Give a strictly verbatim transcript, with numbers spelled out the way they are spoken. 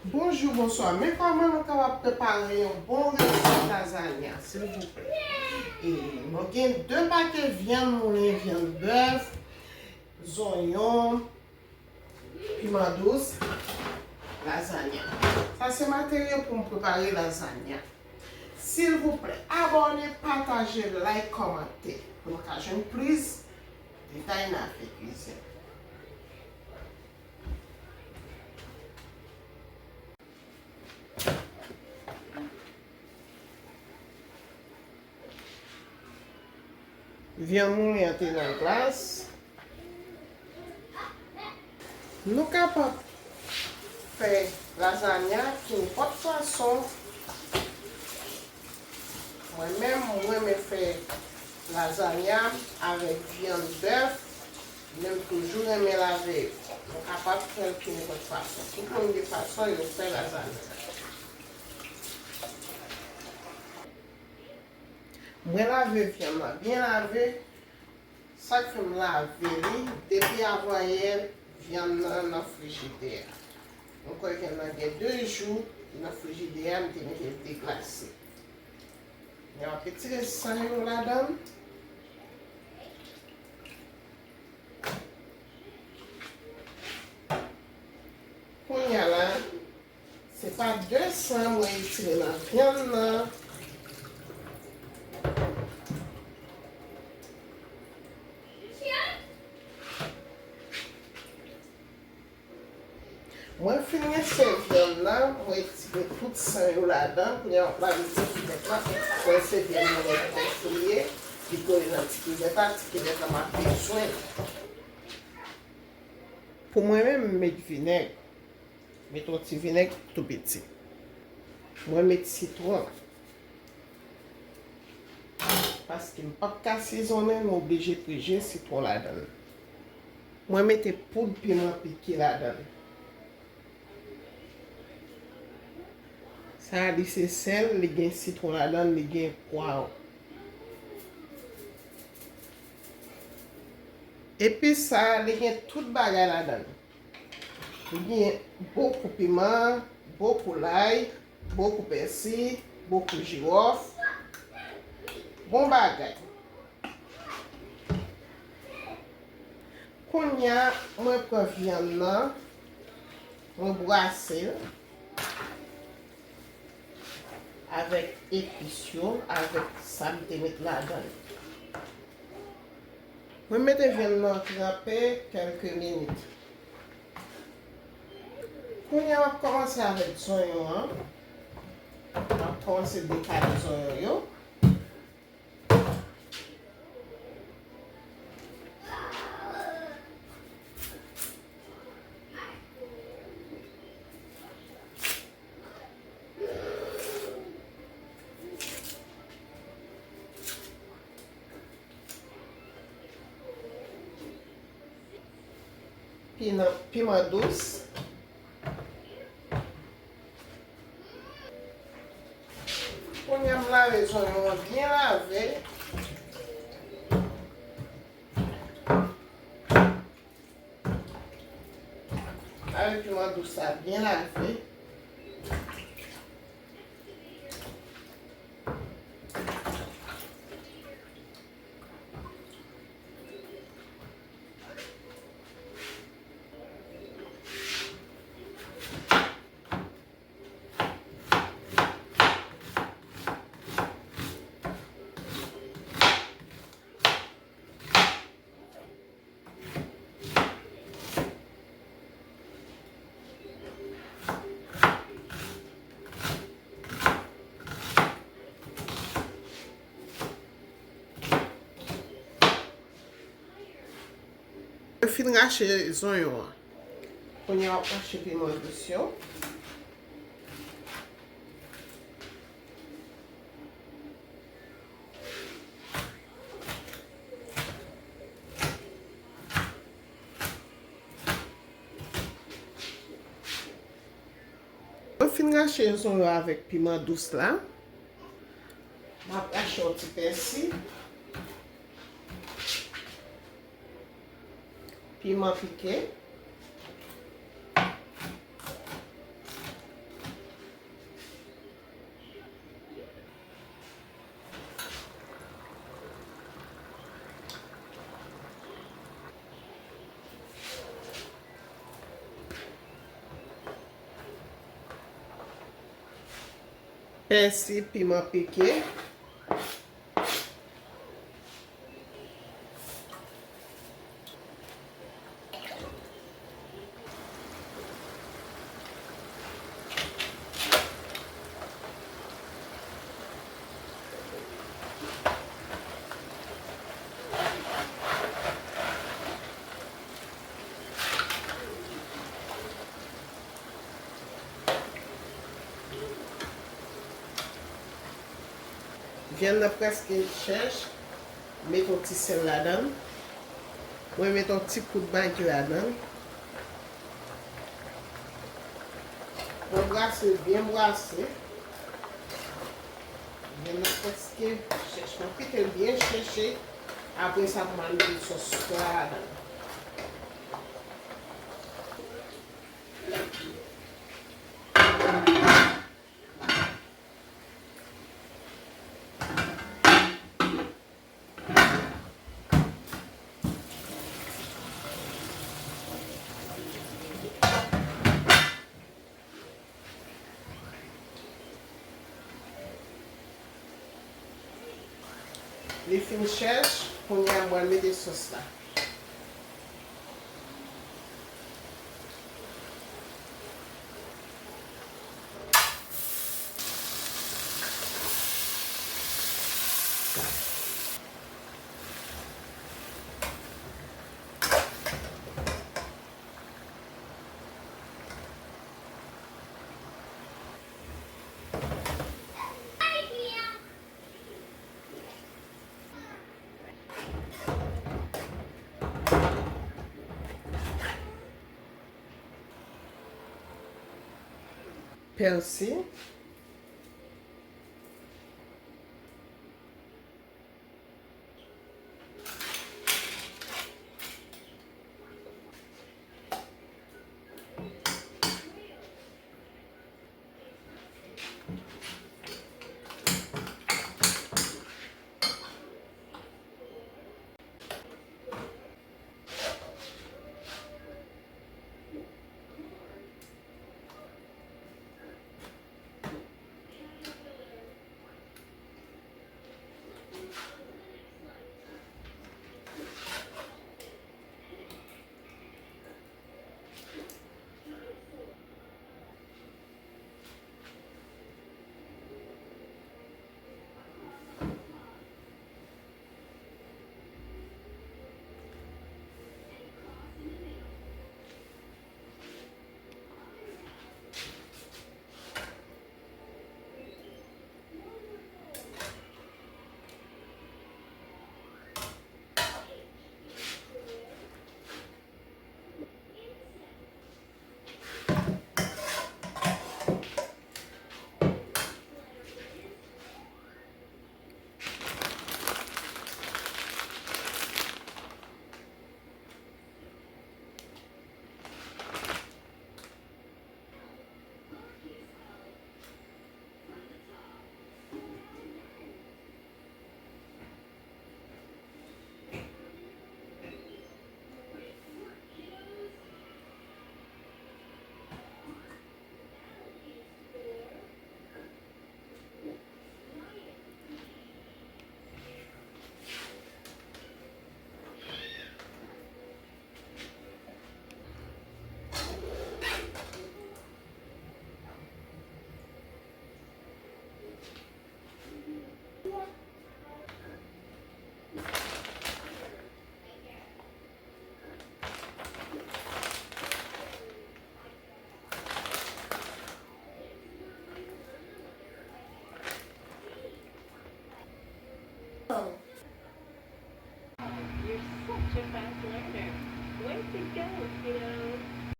Bonjou, bonswa. Men kòman nou kapab prepare yon bon resèt lazanya, silvouplè? E nou gen de pake vyann moulen, vyann bèf, zonyon, piman dous, lazanya. Sa se materyo pou m prepare lazanya. Silvouplè, abòne, pataje, like, kòmante pou nou ka jwenn plis detay nan afè kwizin. Vyann moulen an te nan glas. Nou kapab fè lazanya kenpòt fason. Mwen menm, mwen renmen fè lazanya avèk vyann bèf, men m toujou renmen lave yo. Nou kapab fè l kenpòt fason. Tout moun gen fason yo fè lazanya. Mwen lave vyann nan byen lave. Sa k fè m lave li depi avanyè vyann nan nan frijidè a. Mwen kwè vyann nan gen de jou nan frijidè a, m te mete l deglase. Mwen ap retire san yo ladan l. Kounye a la, se pa de san mwen retire nan vyann nan. Mwen fin rense vyann nan, mwen retire tout san yo ladan. Kounye a, m ap lave ti vinèg la. Mwen rense vyann mwen byen fouye. Li kole nan ti kivèt la, ti kivèt la m ap bezwen. Pou mwen menm, m met vinèg. Met yon ti vinèg tou piti. Mwen met sitwon. Paske m p ap ka sezonnen, m oblije prije sitwon ladan l. Mwen mete poud piman pike ladan l. Sa a, li se sèl, li gen sitwon ladan l, li gen pwav. Epi sa a, li gen tout bagay ladan l. Li gen bokou piman, bokou lay, bokou pèsi, bokou jiwòf. Bon bagay. Kounye a, mwen pran vyann nan, mwen brase l avèk epis yo, avèk sa m te met ladan l. Mwen mete vyann nan tranpe kèlke minit. Kounye a, m ap kòmanse avèk zonyon an. M ap kòmanse dekale zonyon yo. Piman, piman dous. Kounye a m lave zonyon an byen lave. Lave piman dous la byen lave. Mwen fin rache zonyon an. Kounye a, m ap rache piman dous yo. Mwen fin rache zonyon avèk piman dous la. M ap rache yon ti pèsi. Piman pike. Pèsi, piman pike. Vyann nan prèske chèch, met yon ti sèl ladan l. Mwen met yon ti kout Magi ladan l. Mwen brase l byen brase. Vyann nan prèske chèch. Mwen kite l byen cheche. Apre sa, pou m al mete sòs la ladan l. Li fin chèch, kounye a m pral mete sòs la. Pèsi.